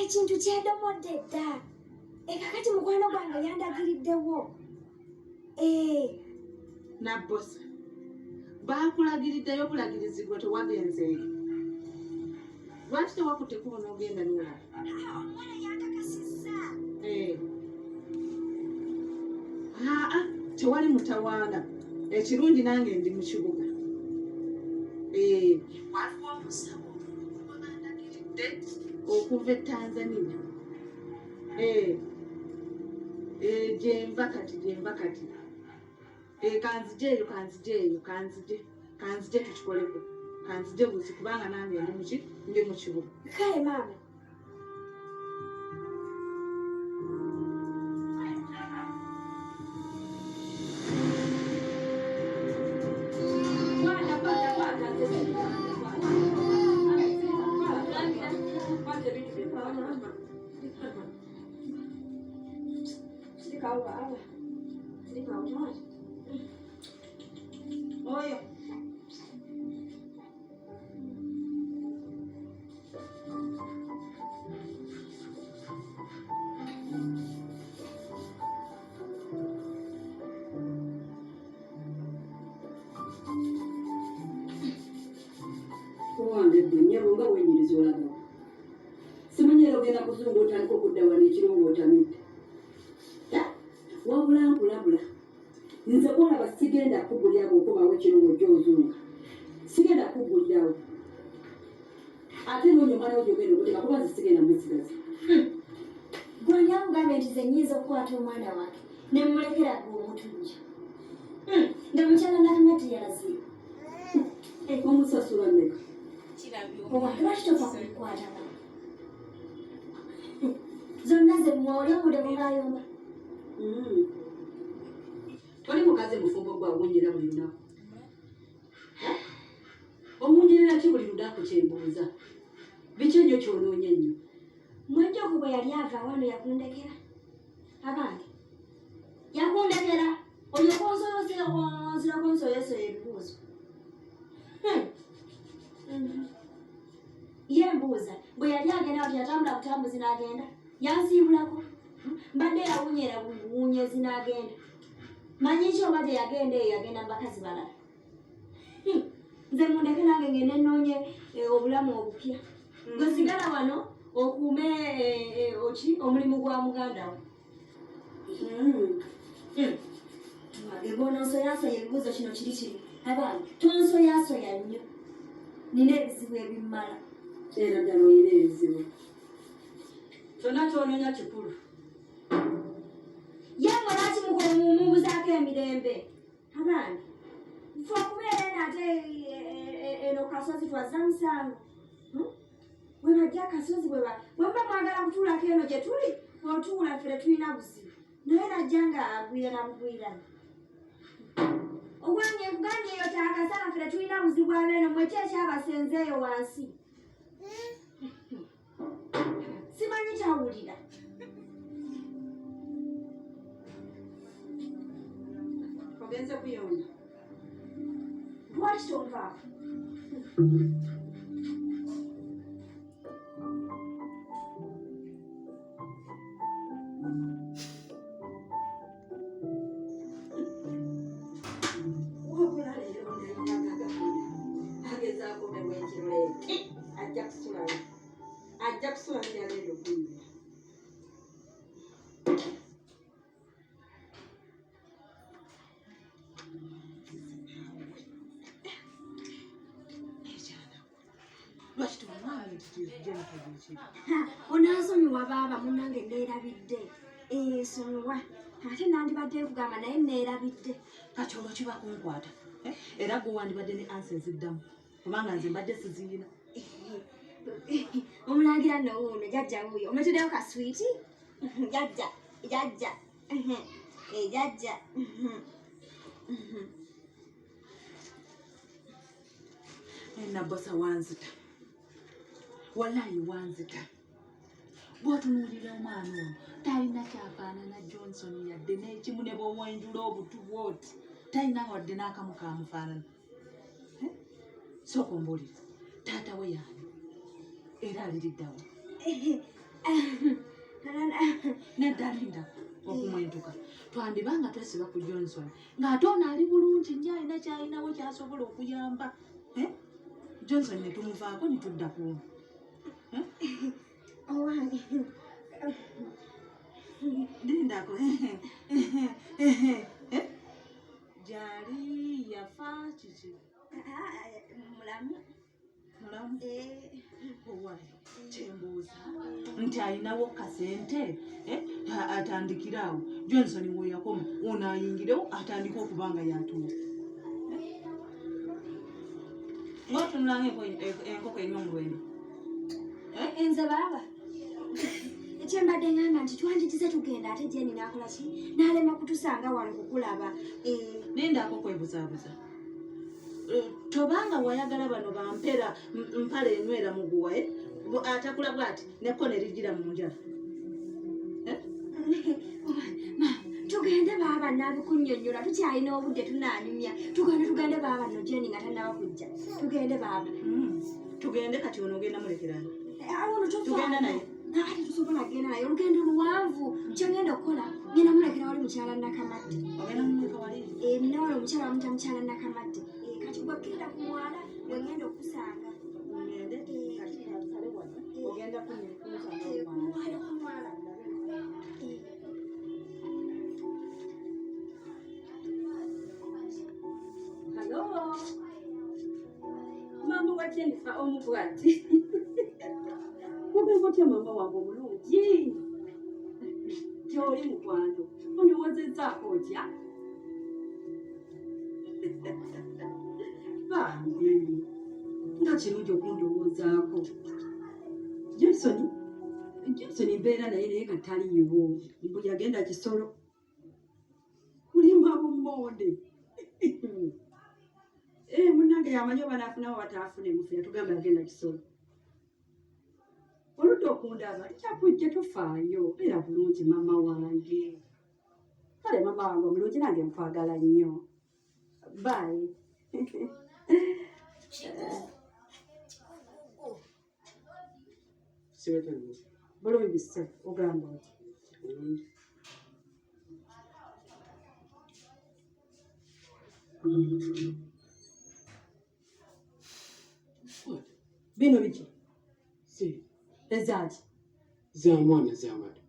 Ekintu kyedomodde dda. Ekakati mukwano gwange yandagiriddewo. Nabbosa baakulagiriddeyo bulagirizi gwe tewagenzeeyo. Lwaki tewakutte kkubo n'ogenda n'olaba? Omuwala yankakasizza. Aa, tewali mutawaana. Ekirungi nange ndi mu kibuga. Waliwo omusawo gwe bandagiridde okuva e Tanzania. Gyenva kati, gyenva kati. Kanzije eyo, kanzije eyo, kanzije, kanzije tukikoleko. Kanzije buzi kubanga nange ndi muki, ndi mu kibuga. Kale maama. Oyo. Owange gwe nnyabo nga wenyiriza olagawa. Simanyi era ogenda kuzunga otandika okudda wano ekiro ng'otamidde. Wabula nkulabula. Nze kwolaba sigenda kukugulira bw'okomawo ekiro ng'ojja ozunga. Sigenda kukugulirawo. Ate noonya omwana wo gy'ogenda okuteeka kuba nze sigenda musigaza. Gwani akugambye nti nze nnyinza okukwata omwana wange ne mmulekera gwe omutujja? Nga mukyala Nakamate yalaze. Omusasula mmeka? Owa, lwaki tofa ku bikwatako? Zonna ze mmuwa oli obudde bungayomba. Toli mukazi mufumbo gwe awunyira buli lunaku. Owunyirira ki buli lunaku kyembuuza? Biki ennyo ky'onoonya ennyo? Mwejjovu bwe yali ava wano yakundekera. Abange, yakundekera. Oyo konsoyoseonzira konsoyosoya ebibuuzo. Ye mbuuza bwe yali agenda wati yatambula butambuzi n'agenda yansiibulako. Mbadde yawunyera buwunyezi n'agenda. Manyi ki oba gye yagenda eyo yagenda mu bakazi balala. Nze mundeke nange ngende nnoonye obulamu obupya. Gwe sigala wano okuume oki omulimu gwa muganda wo. Wange bw'ononsoyasoya ebibuuzo kino kiri kiri. Abange tonsoyasoya nnyo. Nina ebizibu ebimmala. Era ddala olina ebizibu. Kyonna ky'onoonya kikulu. Ye mmwe lwaki mumubuzaako emirembe? Abange ffe okubeera eno ate eno kasozi twazza musango. Bwe bajja akasozi bwe muba mwagala kutuulako eno gye tuli otuula ffe tetulina buzibu. Naye najja nga agwira na bugwirana. Ogwange nkugambye eyo kyakasana ffe tetulina buzibu abeeno mwe ki ekyabasenze eyo wansi. Simanyi kyawulira. Ogenze kuyonda. Lwaki tonvaako? Wabula leero nalina agezaako mew'ekiro ajja kusulayo. Ajja kusula ngyagenda okunyumya. Onansonyiwa baaba munnange neerabidde. Nsonyiwa. Ate nandibadde nkugamba naye neerabidde. Kati olwo kiba kunkwata. Era gwe wandibadde ne ansi nziddamu kubanga nze mbadde siziyina. Omulangira nno wuuno jjajja wuuyo. Ometeddeyo ka swiiti? Jjajja, jjajja. Jjajja. Nabbosa wanzita. Wallahi wanzita. Bw'otunuulira omwana ono talina kyafaanana Johnson yadde n'ekimu ne bw'owenjula obutu bw'oti talina wadde n'akamu kamufaanana. Sooka ombuulire taata we yaani era aliriddawo? Nedda linda okumwentuka twandiba nga twesiba ku Johnson ng'ate ono ali bulungi nnyo alina kyalinawo kyasobola okuyamba. Eh? Johnson ne tumuvaako ne tudda ku ono. Eh? Owange. Lindako. Eh? Gyali yafa kiki? Mulamu. Mulamu? Owaye kyembuuza nti alinawo kasente atandikire awo Johnson weyakoma ono ayingirewo atandike okuba nga yatuwa. Ng'otunula ng'enkoko enywa mu lwendo. Nze baaba kyembadde ngamba nti twandigize tugenda ate Jeni n'akola ki n'alema kutusanga wano kukulaba. Nendako kwebuzaabuza. Tobanga wayagala bano bampera mpale enywera muguwa atakula bwati nekko ne lijjira mu njala. Tugende baaba nabikunnyonnyola tukyalina obudde tunaanyumya. Tugende tugende baaba no Jeni nga tannaba kujja. Tugende baaba. Tugende kati ono ogenda mulekerani. Awo no Tugenda naye. Ate tusobola kugenda naye olugendo luwanvu. Kyengenda okukola ngenda mulekera wali mukyala Nakamadde. Ogenda mumuleka wali? Nina wano omukyala bamuta mukyala Nakamadde. Kati gwakkirira ku mwala wengenda okusanga. Ngende kati kansale wano. Ogenda kunsanga Ku mwala ku mwala. Halo. Mama wa Jennifer omu bw'ati. Mugamba otya mama wange omulungi? Gy'oli mukwano, ondowoozezzaako otya? Bambi, nga kirungi okundowoozaako. Johnson, Johnson mbeera naye naye nga taliiwo. Mbu yagenda Kisolo. Kulima bummonde. Munnange yamanyi oba n'afunawo bataafune mufu yatugamba yagenda Kisolo. Oludda okundaba njakujja tofaayo beera bulungi mama wange. Kale mama wange omulungi nange nkwagala nnyo. Bye. Bulungi sse ogamba oti. Bino biki? Ezaaki? Za mwana z'amata.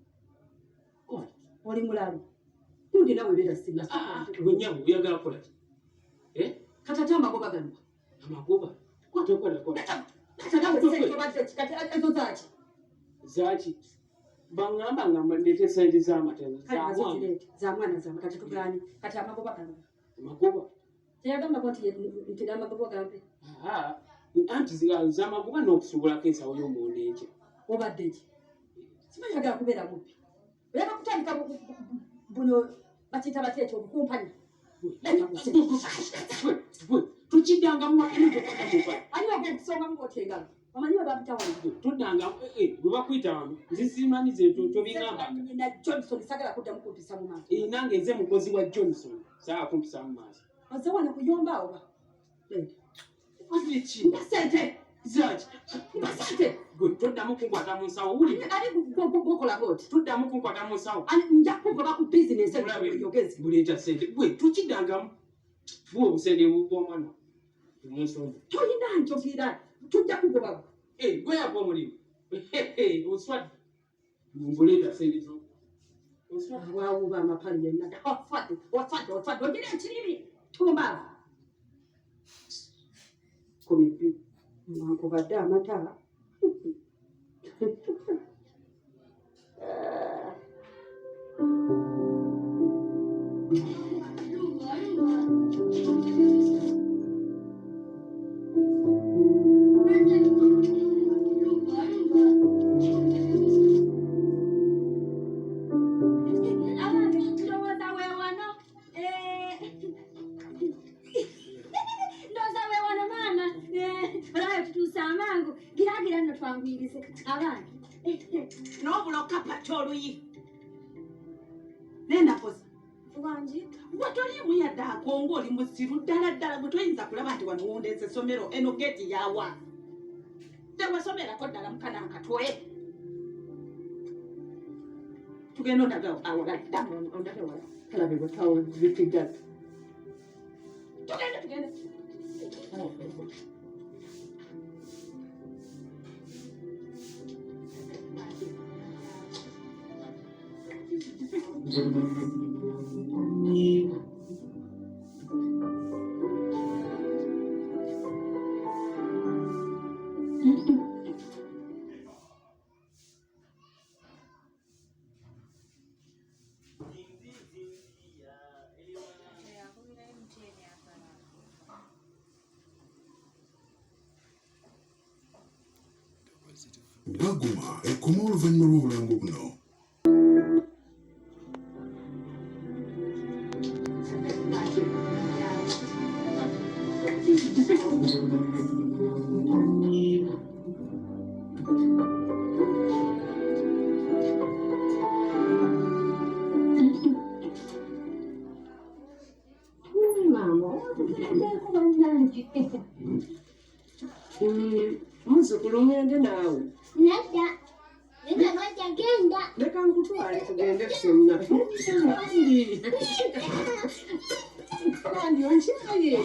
Oli mulalu. Gundi nawe beera sima. Gwe nnyabo oyagala kukola ki? Kati ate amagoba gano. Amagoba? Kwata kola kola. Kati nawe ssente obadde ki? Kati ezo zaaki? Zaaki? Baŋŋamba nga ndeete ssente z'amata. Kale nazo zireete. Za mwana z'amata kati tugaanye. Kati amagoba gano. Amagoba? Teyagambako nti n'amagoba gampe. Anti z'amagoba n'okusuubulako ensawo y'omuwendo enkya. Obadde ki? Simanyi oyagala kubeera mubbi. Oyagala kutandika buno bakiyita batya ekyo obukumpanyi. Tukiddangamu Ani ogenda okusongamu bw'otyo engalo? Omanyi bwe bampita wano? Tuddangamu bwe bakuyita wano nze simanyi ze tobiŋŋambanga. Nnyina Johnson sagala kuddamu kumpisa mu maaso. Nange nze mukozi wa Johnson saagala kumpisa mu maaso. Ozze wano kuyomba oba? Ki? Mpa ssente. Zaaki? Mpa ssente. Gwe toddamu kunkwata mu nsawo wulira. Ani gwokola bw'oti? Tuddamu kunkwata mu nsawo. Ani nja kugoba ku bizinensi eyogezi. Buleeta ssente. Gwe tukiddangamu. Buwa obusente bw'omwana mu nsonda. Tolina njogera tujja kugoba. Gwe yakuwa omulimu. Oswadde. Mbuleeta ssente zo. Oswadde. Waawuba amapale yenna. Oswadde, oswadde, oswadde. Ogira ekirimi. Tumba. 12. Wankubadde amata. Abange ndowooza weewano. Ndowooza weewano maama. Olaba tutuuse amangu. Giraagira nno twanguyirize. Abange. N'obula okapata oluyi. Naye nakoze. Wangi? Gwe toliimu yadde akongo oli musiru ddala ddala gwe toyinza kulaba nti wano wondeese essomero eno geeti yawa. Tewasomerako ddala mukana nkatwe. Tugenda ondaga awala, ddamu ondaga awala. Kalabe bwetawo bitigala. Tugende tugende. Baguma ekoma oluvannyuma lw'obulango buno. Muzzukulu ŋŋende naawe. Nedda. Nedda bajja genda. Leka nkutwale tugende ffenna. Kandi. Kandi onkyaye.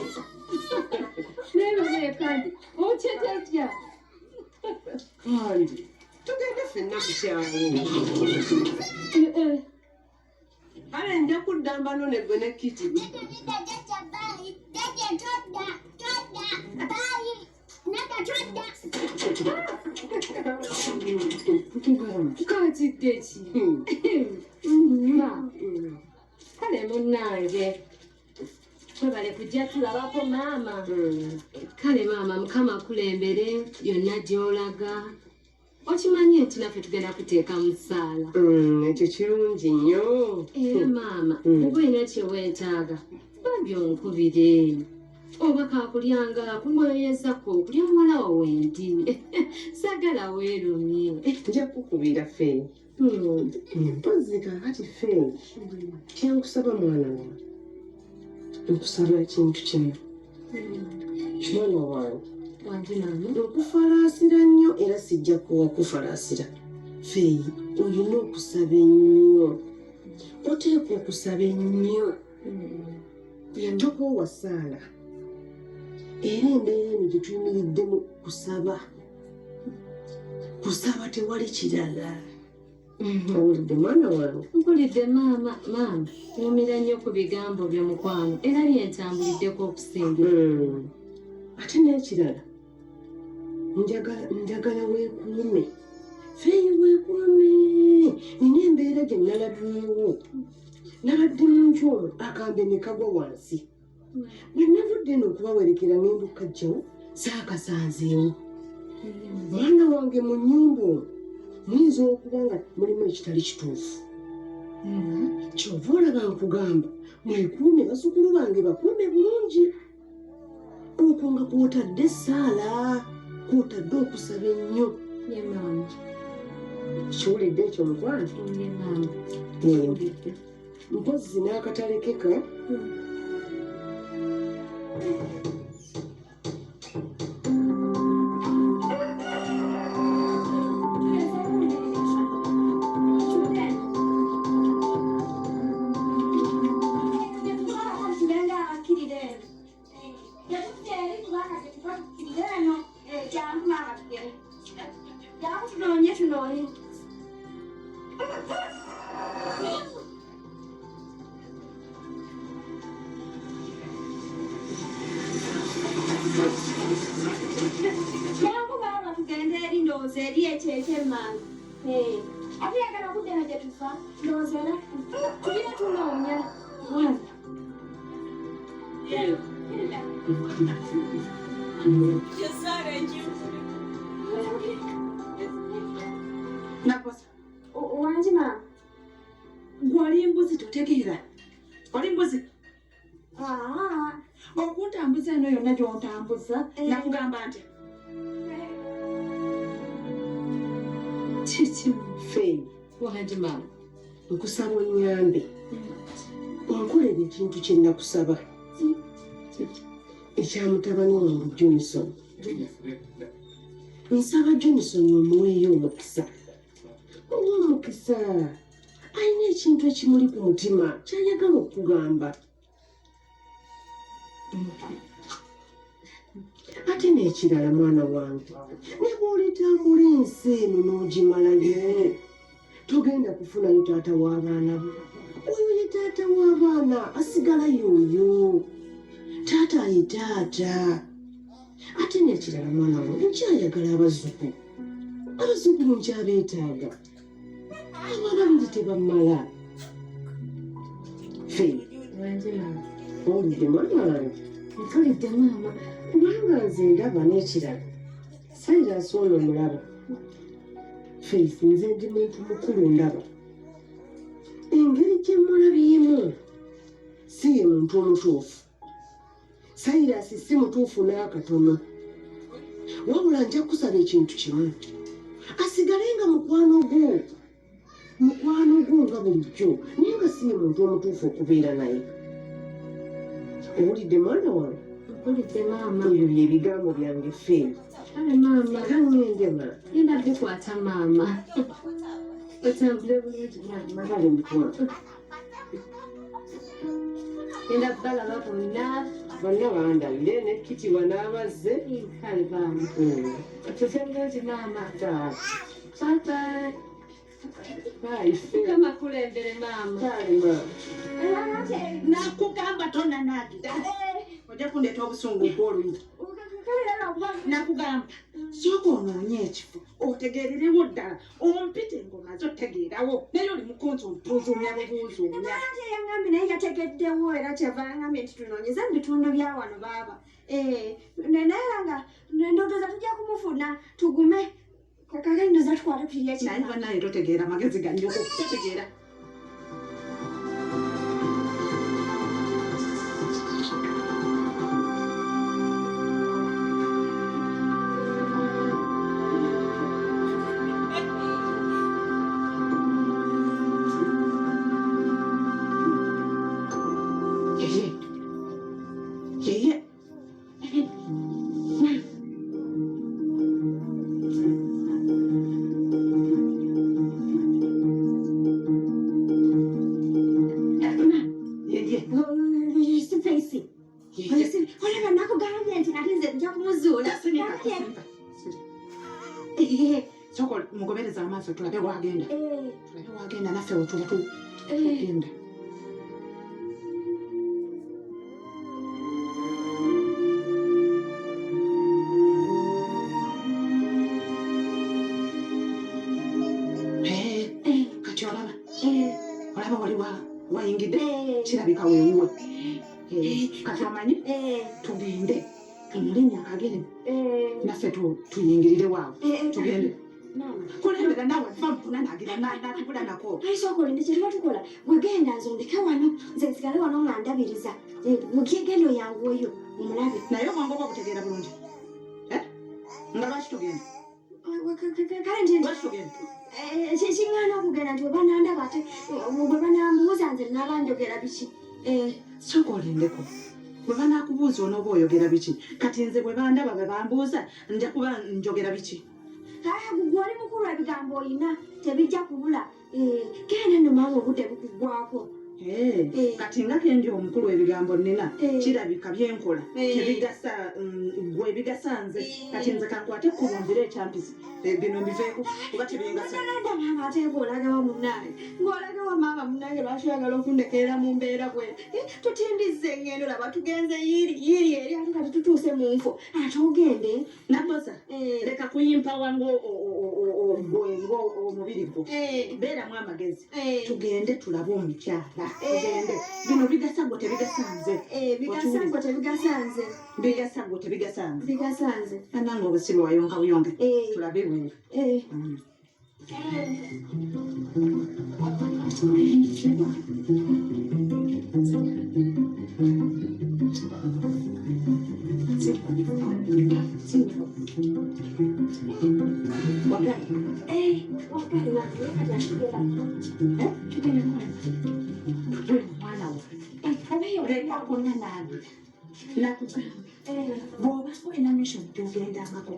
Neebale kandi otya jjajja? Kandi tugende ffenna ku kyalo. Kale nja kudda mbanone gwe ne Kiti. Nedda nedda jjajja bye. Jjajja todda todda bye. Nedda todda. Katidde ki? Ma, kale munnange webale kujja tulabako maama. Kale maama, Mukama akulembere yonna gy'olaga. Okimanyi nti naffe tugenda kuteeka mu ssaala. Ekyo kirungi nnyo. Era maama, oba olina kye weetaaga bambi onkubire. Oba kakulyanga kumweyoyezako okulya muwala wo wendi. Saagala weerumye. Nja kukubira Feeyi. Mpozzi kaakati Feeyi, kyenkusaba mwana wange, nkusaba ekintu kimu. Mwana wange, Wangi maama. nkufalaasira nnyo era sijja kuwa kufalaasira. Feeyi, olina okusaba ennyo. Oteekwa okusaba ennyo. Tokoowa ssaala. Era embeera eno gye tuyimiriddemu kusaba. Kusaba tewali kirala. Owulidde mwana wange? Mpulidde maama. Maama, wumira nnyo ku bigambo byo mukwano era byentambuliddeko okusinga. Ate n'ekirala, njagala njagala weekuume. Feeyi weekuume. Nina embeera gye nalabyewo. Nabadde mu nkya omwo akambe ne kagwa wansi. Bwe navudde eno okubawerekera ngenda okukajjawo saakasanzeewo. Mwana wange mu nnyumba omwo muyinza okuba nga mulimu ekitali kituufu. Kyova olaba nkugamba mwekuume, bazzukulu bange bakuume bulungi. Okwo nga kw'otadde essaala, kw'otadde okusaba ennyo. Ye maama. Kiwulidde ekyo mukwano? Ye maama. Mpozzi n'akatalekeka. Tugenda abakkirira eno. Tetujja eri kubanga tetufa tukkirira eno. Jangu maama tugende. Jangu tunoonye tunoonye. Jangu maama tugende eri ndowooza eri ekyo eky'emmanga. Ate yagala okudda eno gye tufa ndowooza era tugira tunoonya. Nakosa. Wangi maama. Gwe oli mbuzi totegeera. Oli mbuzi. Okuntambuza eno yonna gy'ontambuza nakugamba nti Kiki? Feeyi, Wangi maama. nkusaba onnyambe. Onkolere ekintu kye nakusaba. Ekya mutabani wange Johnson. Nsaba Johnson omuweeyo omukisa. Owa omukisa. Alina ekintu ekimuli ku mutima ky'ayagala okukugamba. Ate n'ekirala mwana wange, ne bw'olitambula ensi eno n'ogimalayo, togenda kufunayo taata w'abaana bo. Oyo ye taata w'abaana, asigala y'oyo. Taata ye taata. Ate n'ekirala mwana wange, nkyayagala abazzukulu. Abazzukulu nkyabeetaaga. Abo ababiri tebamala. Ffe. Owulidde mwana wange? Mpulidde maama. Kubanga nze ndaba n'ekirala. Silas ono mulaba. Faith, nze ndi muntu mukulu ndaba. Engeri gye mulabyemu si ye muntu omutuufu. Silas si mutuufu n'akatono. Wabula nja kusaba ekintu kimu. Asigale nga mukwano gwo. Mukwano gwo nga bulijjo, naye nga si ye muntu omutuufu okubeera naye. Owulidde mwana wange? Mpulidde maama. Ebyo bye bigambo byange Faith. Kale maama. Kaŋŋende ma. Genda kukwata maama. Otambule bulungi maama. Kale mukwano. Genda balaba bonna. Bonna bandabire ne Kitibwa n'abazze. Kale maama. Otuuse bulungi maama. Bye bye. Bye Faith. Mukama akulembere maama. Kale maama. Nakugamba tonanaagira. Ojja kundeeta obusungu bw'oluyi. Nakugamba sooka onoonye ekifo otegeererewo ddala ompite ng'omaze otegeerawo naye oli mukunzuutuzuumya bubuuzuumya. Ate yaŋŋambye naye yategeddewo era kyava yaŋŋambye nti tunoonyeze mu bitundu bya wano baaba. Naye era nga ndowooza tujja kumufuna tugume. Kakati ndowooza tukwate ku kiri ekirala. Naye bannange totegeera magezi ga nnyoko totegeera. Yeye. Yeye. Yeye. Faith. Olaba nakugambye nti ate nze nja kumuzuula. Sooka mugobereze amaaso tulabe w'agenda. Tulabe w'agenda naffe we tuba tugenda. Kati olaba. Olaba wali wayingidde kirabika weewuwe. Kati omanyi tugende tumulinnya akagere naffe tuyingirire waawo tugende. Kulembera naawe nfa nkunanaagira natubula nako. Ayi sooka olinde kye tuba tukola wegenda nze ondeke wano nze nsigale wano nga ndabiriza. Genda oyanguweyo omulabe. Naye obwongo bwo butegeera bulungi. Nga lwaki tugenda? Kale nti Lwaki tugenda? Kiŋŋaana okugenda nti bwe banandaba ate bwe banambuuza nze naaba njogera biki? Sooka olindeko. Bwe banaakubuuza onooba oyogera biki? Kati nze bwe bandaba bwe bambuuza nja kuba njogera biki? Gwe oli mukulu ebigambo oyina tebijja kubula. Genda nno maama obudde bukuggwako. Kati nga kendi omukulu ebigambo nnina kirabika byenkola tebigasa gwe ebigasa nze. Kati nze kankwate ekkubo nvire ekyampisi bino mbiveeko kuba tebingasa. Nanda maama ate ng'olagawa munnange ng'olagawa maama munnange lwaki oyagala okundekerera mu mbeera bwe tutindizza engendo laba tugenze yiiri yiiri eri ate kati tutuuse mu nfo ate ogende. Naboza leka kuyimpawa ng'omubiri gwo. Beeramu amagezi. Tugende tulabe omukyala. Tugende. Bino bigasa gwe tebigasa nze. Bigasa gwe tebigasa nze. Bigasa gwe tebigasa nze. Bigasa nze. Bannange obusiru wayonka buyonke. Tulabe bwe. Bw'oba olina mission gy'ogendangako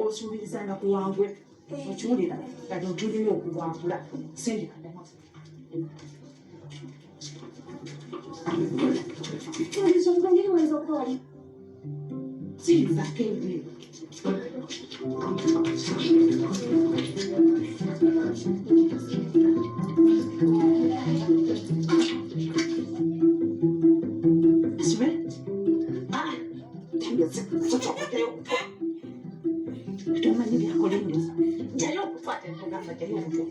osuubirizanga kuwangwe. Okiwulira kati otulina okuwangula sindika. Sindika kendi. Sibe? Ah, tomanyi byakola engezi. Jayo okukwata enkugamba jayo okutwa.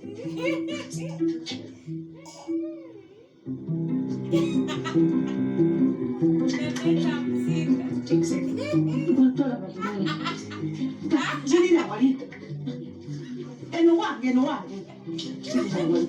Zirira wali. Eno wange, eno wange. Zirira wali.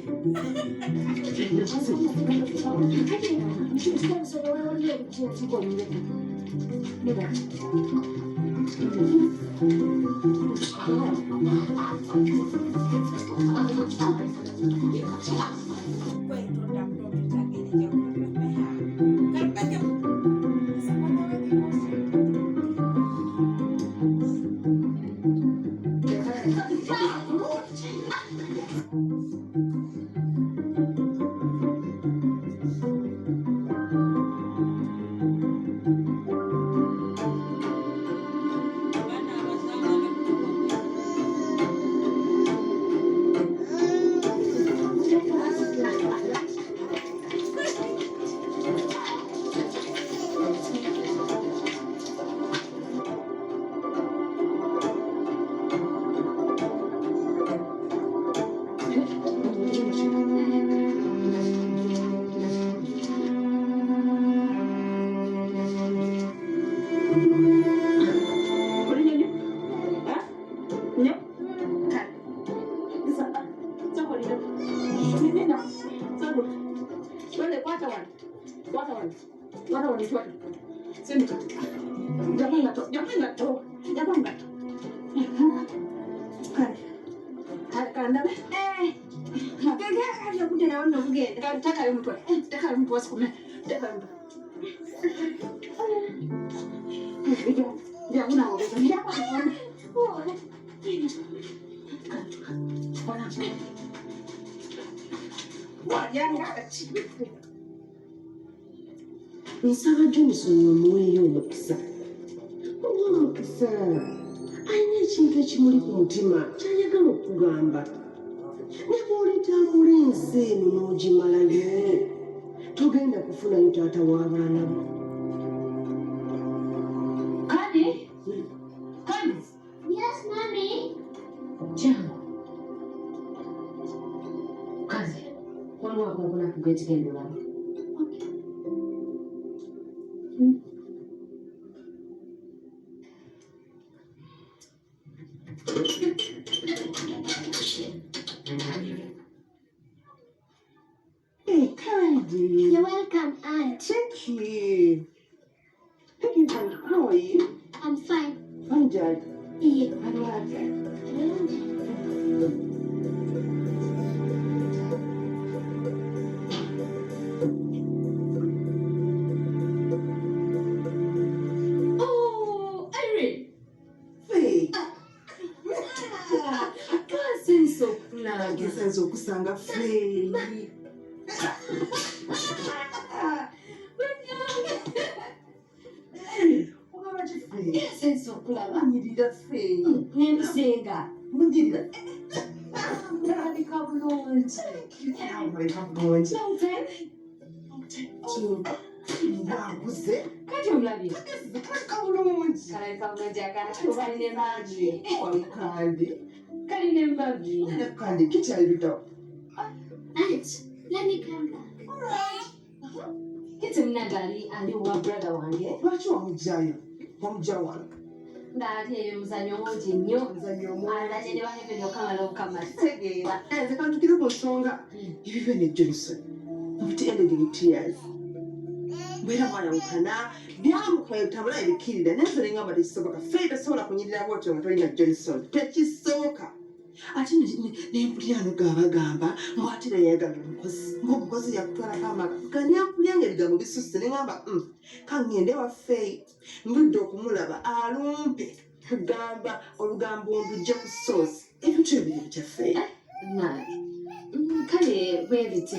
Nsaba Johnson omuweeyo omukisa. Omuwe omukisa. Alina ekintu ekimuli ku mutima ky'ayagala okugamba. Ne bw'olitambula ensi eno n'ogimalayo, togenda kufunayo taata w'abaana bo. Kani? Kani? Yes, mommy. Jangu. Kazi, waliwo akonkona ku geeti genda olaba. Hey, Candy. You're welcome, Aunt. Thank you. Thank you, Candy. How are you? I'm fine. Fine, Dad. Yeah. I'm glad. Oh, Irene. Faye. Twasense okulaba. Ngesenze okusanga Faye. Ogamba ki Faye? Nsense okulaba. Munyirira Faye. Nembusenga. Munyirira. Olabika bulungi. Olabika bulungi. Long time. Ng'akuze. Kati omulabye. Kalabika bulungi. Kalabika bulungi akaana kalina emagi. Wali Kandi. Kalina emagi. Ne Kandi kikyali luddawa. Aunt, let me come back. Kiti munange ali ali wa brother wange. Lwaki wamugyayo? Wamugya wano. Ng'ate eyo muzannyo mungi nnyo. Omuzannyo omungi. Azanye ne baheveni okamala obukamala. Tegeera. Nze kantukire ku nsonga. Ebibyo ne Johnson. It ended in tears. Bwera mwayawukana byamukwetambula ebikkirira naye nze nengamba tekisoboka. Ffe tosobola kunyirira bwotyo nga tolina Johnson. Tekisoboka. Ate nempulira no gabagamba mbu ate era yayagala omukozi ng'omukozi yakutwalako amaka nga nempulira nga ebigambo bisusse ne ngamba kaŋŋende waffe ndudde okumulaba alumpe kugamba olugambo ndujje ku soosi. Ebintu ebyo biri bitya Feyi? Kale bwe bityo.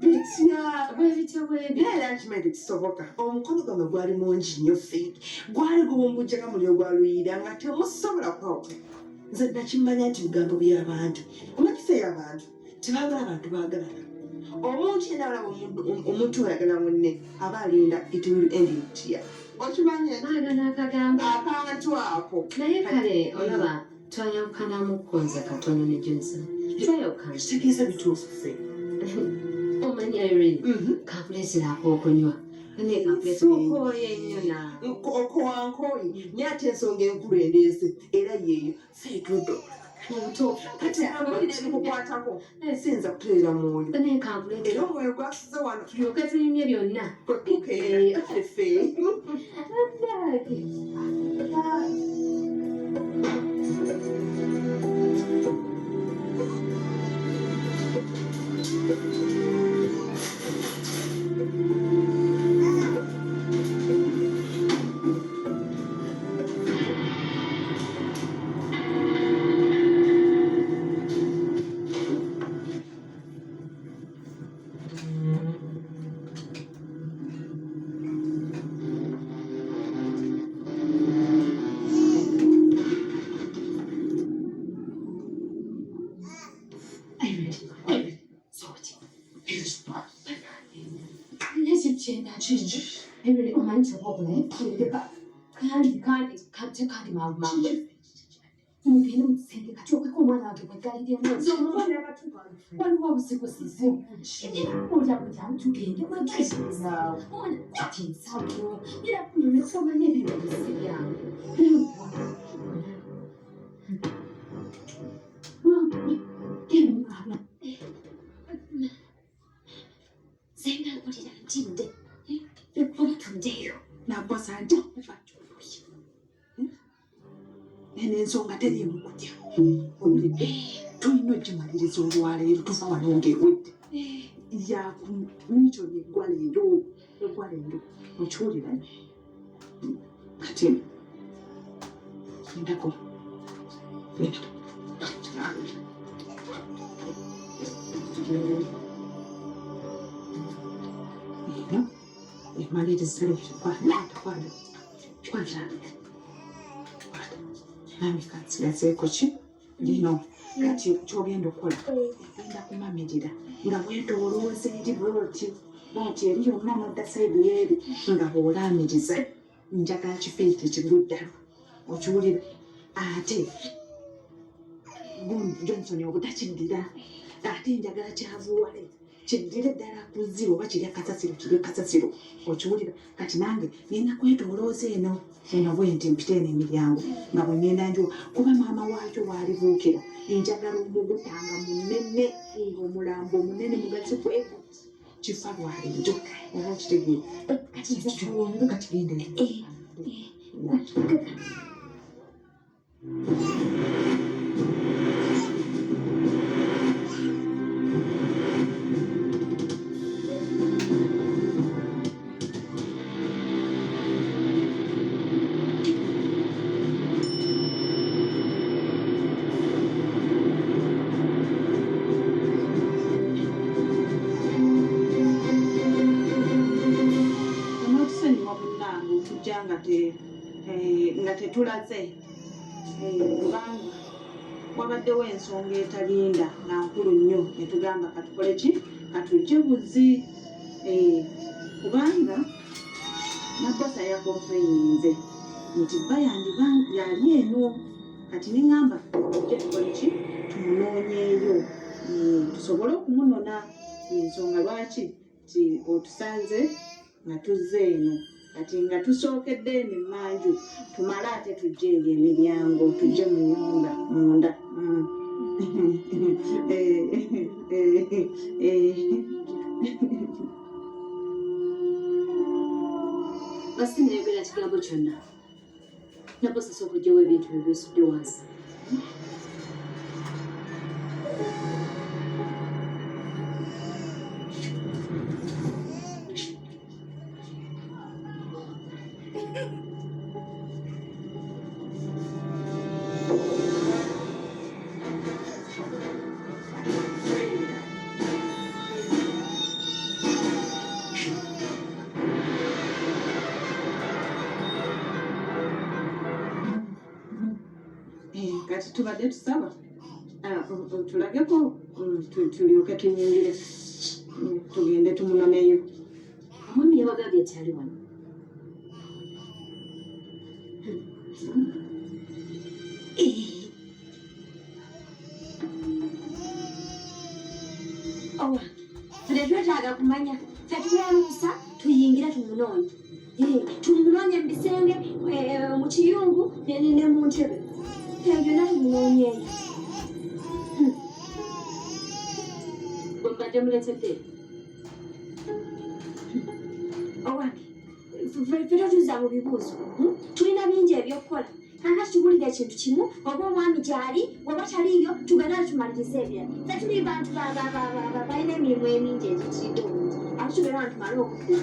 Bitya? Bwe bityo bwe bityo. Naye era nkimanyi tekisoboka. Omukono gwammwe gwali mungi nnyo Feyi. Gwali gubumbujja nga muliro gwa luyiira nga temusobola kwawukana. Nze nakimanya nti bigambo by'abantu. Omanyi Feyi abantu tebaagala bantu baagalana. Omuntu yenna alaba omuntu ayagala munne aba alinda it will end in tear. Okimanyi? Baagala akagambo. Akantu ako. Naye kale olaba twayawukanamuko nze katono ne Johnson. Twayawukana. Kitegeeza bituufu ffe. Omanyi Irene, kankuleetera ak'okunywa. Naye kankuleetera okooye nnyo naawe. Okowankooye naye ate ensonga enkulu endeese era yeeyo ffe tudde Obutuufu. Kati amawulire ebikukwatako siyinza kutereera mwoyo. Naye kankuleetera. Era omwoyo gwasuze wano. Tulyoke tunyumye byonna. Kwe kukeera ffe. Kandi kandi mangu mangu mugende mu kisenge kati okweka omwana wange bweggaliremu waliwo obuzibu sizibu olya bulyamu tugende kati nsawo era kunyumisa omanye ebino bisi byange. Nze nga mpulira ntidde oba tuddeyo. Nabbosa nja kufa kyoluyi. Eno ensonga teriimu kutya. Owulidde? Tulina ogimaliriza olwaleero tuva wano ng'ewedde. Yakumikyoni eggwa leero. Eggwa leero. Okiwulira? Kati lindako. Eno emaliriza leero. Kwata, kwata, kwata. Kwata. Nange kansigazeeko ki? Lino. Kati ky'ogenda okukola ogenda kumamirira nga weetoolooza eri bw'oti bw'oti eri yonna n'odda sayidi y'eri nga bw'olaamiriza. Njagala kifo ekyo kigwe ddala. Okiwulira? Ate gundi Johnson obutakiddira ate njagala kyavuwale kiddire ddala ku ziro oba kirya kasasiro kirye kasasiro. Okiwulira? Kati nange ngenda kwetoolooza eno eno bwenti mpite eno emiryango nga bwe ngenda njuwa kuba maama waakyo waalibuukira njagala omugutanga munene ng'omulambo munene mugazi gweguti kifa lwaleero oba okitegeera. Kati nze Kati genda. Onootusonyiwa munnange okujja nga te nga tetulaze kubanga wabaddewo ensonga etalinda nga nkulu nnyo ne tugamba katukole ki katujje buzi kubanga Nabbosa yakompuleyininze nti bba yandiba yali eno kati ne ŋŋamba tujje tukole ki tumunoonyeeyo tusobole okumunona ensonga lwaki nti otusanze nga tuzze eno kati nga tusookedde eno emmanju tumale ate tujje eyo emiryango tujje mu nnyumba munda. Basi nayogera kigambo kyonna. Nabbosa sooka oggyewo ebintu byo by'osudde wansi. tubadde tusaba ah, otulageko tulyoke tuyingire tugende tumunoneyo. Omwami yabagambye nti ali wano. Owange, tetwetaaga kumanya ffe tulwaluusa tuyingire tumunoonye. Eh, tumunoonye mu bisenge eh, mu kiyungu ne mu ntebe eh, byonna tumunoonyeeyo. Bwe mbadde muleetedde Owange, ffe totuza mu bibuuzo, Tulina bingi ebyokukola. Kakati tubulire ekintu kimu, oba omwami gyali oba taliiyo, tugenda tumalirize ebirala. Ffe tuli bantu balina emirimu emingi egitiridde obungi, ate tubeera wano tumale obudde.